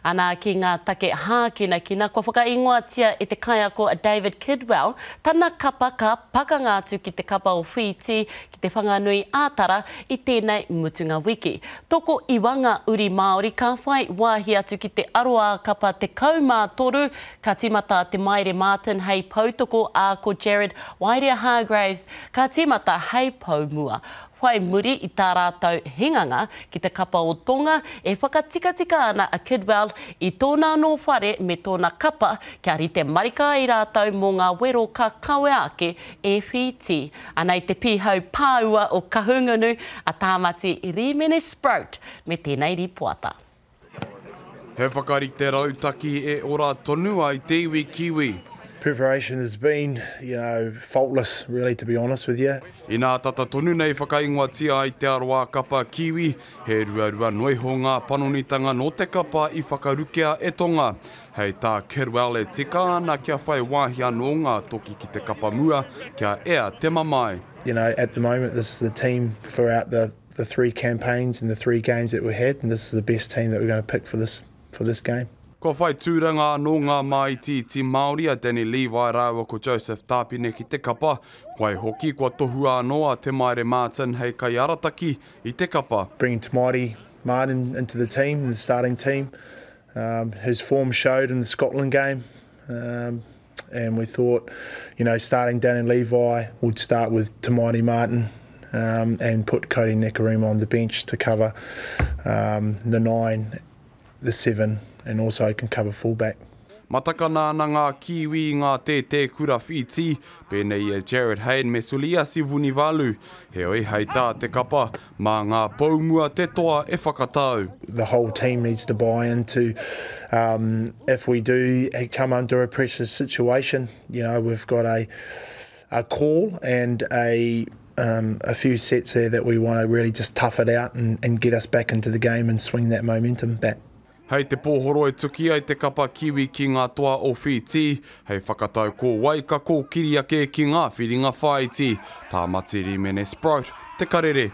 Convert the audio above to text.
Ana ki ngā take hākinakina, kua whakaingoatia e te kaiako a David Kidwell tana kapa ka pakanga atu ki te kapa o Whītī ki Te Whanganui ā Tara i tēnei mutunga wiki. Tokoiwa ngā uri Māori ka whai wāhi atu ki te aroā kapa 13, ka tīmata a Te Maire Martin hei poutoko ā ko Jared Waerea Hargreaves ka tīmata hei pou mua. Whai muri i tā rātou hinganga ki te kapa o Tonga, e whakatikatika ana a Kidwell i tōna anō whare me tōna kapa kia rite marika ai rātou mō ngā wero ka kawea ake e Whītī. Anei te pīhau pāua o Kahungunu, a Tāmati Rīmene Sproat me tēnei rīpoata. He whakarite rautaki e ora tonu ai te iwi Kiwi. Preparation has been, you know, faultless really to be honest with you. Inā tata tonu nei whakaingoatia ai te aroā kapa Kiwi, he ruarua noa iho ngā panonitanga nō te kapa i whakarukea e Tonga. Hei tā Kidwell e tika ana kia whai wāhi anō ngā toki ki te kapa mua kia ea te mamae. You know, at the moment this is the team throughout the the three campaigns and the three games that we had and this is the best team that we're going to pick for this for this game. Kua whai tūranga anō ngā māitiiti Māori a Danny Levi rāua ko Joseph Tāpine ki te kapa, waihoki kua tohua anō a Te Maire Martin hei kaiarataki i te kapa. Bringing Te Maire Martin into the team, the starting team, um, his form showed in the Scotland game. Um, and we thought, you know, starting Danny Levi, would start with Te Maire Martin um, and put Kodi Nikorima on the bench to cover um, the nine, the seven, and also can cover fullback. Matakana ana ngā Kiwi i ngā tētē kura Whītī, pēnei i a Jarryd Hayne me Suliasi Vunivalu. Heoi, hei tā te kapa, mā ngā pou mua te toa e whakatau. The whole team needs to buy into um, if we do come under a pressure situation, you know, we've got a, a call and a, um, a few sets there that we want to really just tough it out and, and get us back into the game and swing that momentum back. Hei te pōhoro e tuki ai te kapa Kiwi ki ngā toa o Whītī, hei whakatau ko wai ka kōkiri ake ki ngā whiringa whāiti. Tāmati Rīmene Sproat, Te Karere.